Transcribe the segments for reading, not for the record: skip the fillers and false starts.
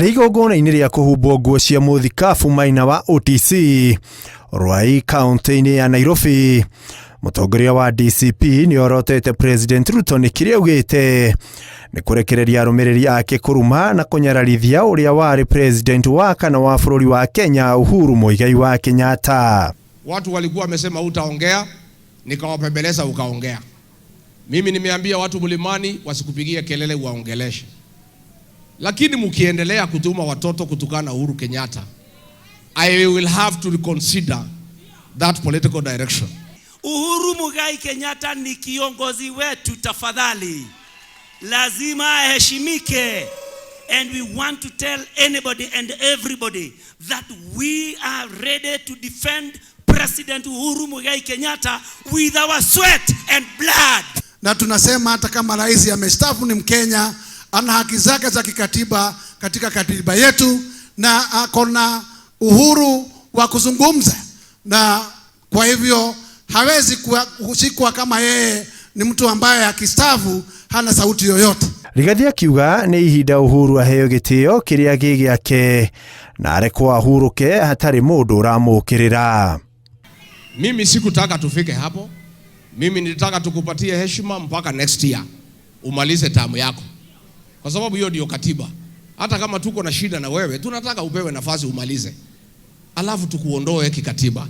Arĩ igongona-inĩ rĩa kũhumbwo nguo cia mũthikabu Maina wa OTC Ruai kaunti-inĩ ya Nairobi, mũtongoria wa DCP nĩ orotete President Ruto nĩ kĩrĩa augĩte nĩ kũrekereria arũmĩrĩri ake kũruma na kũnyararithia ũrĩa warĩ president wa kana wa bũrũri wa Kenya Uhuru Muigai wa Kenyatta. Watu walikuwa wamesema utaongea, nikawapembeleza ukaongea. Mimi nimeambia watu mlimani wasikupigie kelele uwaongeleshe, lakini mkiendelea kutuma watoto kutukana Uhuru Kenyatta, I will have to reconsider that political direction. Uhuru Muigai Kenyatta ni kiongozi wetu, tafadhali, lazima aheshimike. And we want to tell anybody and everybody that we are ready to defend President Uhuru Muigai Kenyatta with our sweat and blood. Na tunasema hata kama rais amestaafu ni Mkenya, ana haki zake za kikatiba katika katiba yetu, na ako na uhuru wa kuzungumza, na kwa hivyo hawezi kushikwa kama yeye ni mtu ambaye akistaafu hana sauti yoyote. Rigathi akiuga nĩ ihinda Uhuru aheo gĩtĩo kĩrĩa gĩ gĩake na arekwo ahurũke hatarĩ mũndũ ũramũkĩrĩra. Mimi sikutaka tufike hapo. Mimi nilitaka tukupatie heshima mpaka next year umalize term yako, kwa sababu hiyo ndio katiba. Hata kama tuko na shida na wewe, tunataka upewe nafasi umalize, alafu tukuondoe kikatiba.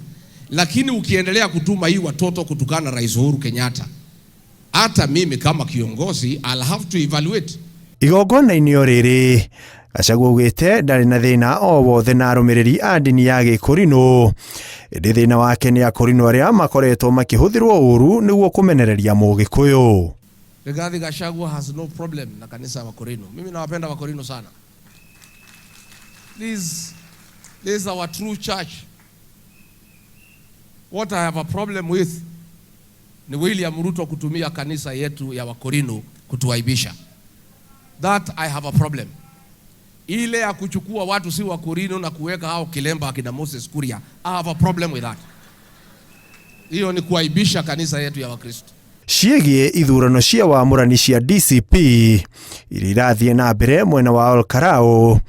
Lakini ukiendelea kutuma hii watoto kutukana Rais Uhuru Kenyatta, hata mimi kama kiongozi I'll have to evaluate. Igongona-inĩ o rĩrĩ Gachagua augĩte ndarĩ na thĩna o wothe na arũmĩrĩri a ndini ya Gĩkũrinũ, ĩndĩ thĩna wake nĩ akũrinũ arĩa makoretwo makĩhũthĩrwo ũru nĩguo kũmenereria Mũgĩkũyũ. Rigathi Gachagua has no problem na kanisa ya Wakorino. Mimi nawapenda Wakorino sana. This is our true church. What I have a problem with ni William Ruto kutumia kanisa yetu ya Wakorino kutuaibisha. That I have a problem. Ile ya kuchukua watu si Wakorino na kuweka hao kilemba akina Moses Kuria, I have a problem with that. Hiyo ni kuaibisha kanisa yetu ya Wakristo. Ciĩgiĩ ithurano cia wamũrani cia DCP iria irathiĩ na mbere mwena wa Olkalau,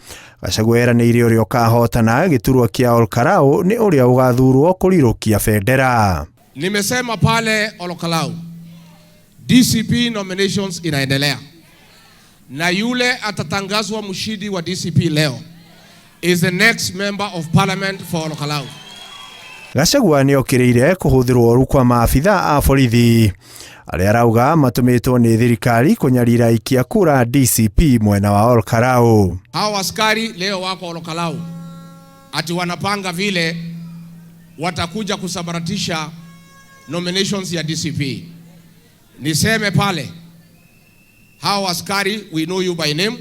Gachagua eranĩire ũrĩa ũkahotana gĩturwa kĩa Olkalau nĩ ũrĩa ũgathurwo kũrirũkia bendera. Nimesema pale Olkalau DCP nominations inaendelea, na yule atatangazwa mshindi wa DCP leo is the next member of parliament for Olkalau. Gachagua nĩ okĩrĩire kũhũthĩrwo ũru kwa maabitha a borithi arĩa arauga matũmĩtwo nĩ thirikari kũnyarira aikia kura DCP mwena wa Olkalau. Hao askari leo wako Olkalau ati wanapanga vile watakuja kusambaratisha nominations ya DCP. Niseme pale, hao askari, we know you by name.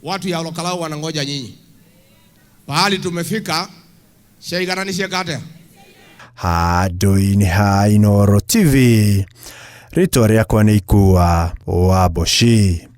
Watu ya Olkalau wanangoja nyinyi. Pahali tumefika shaigananishie kate. Handũ-inĩ ha Inooro TV, rĩtwa rĩakwa nĩ Ikua wa Mboci.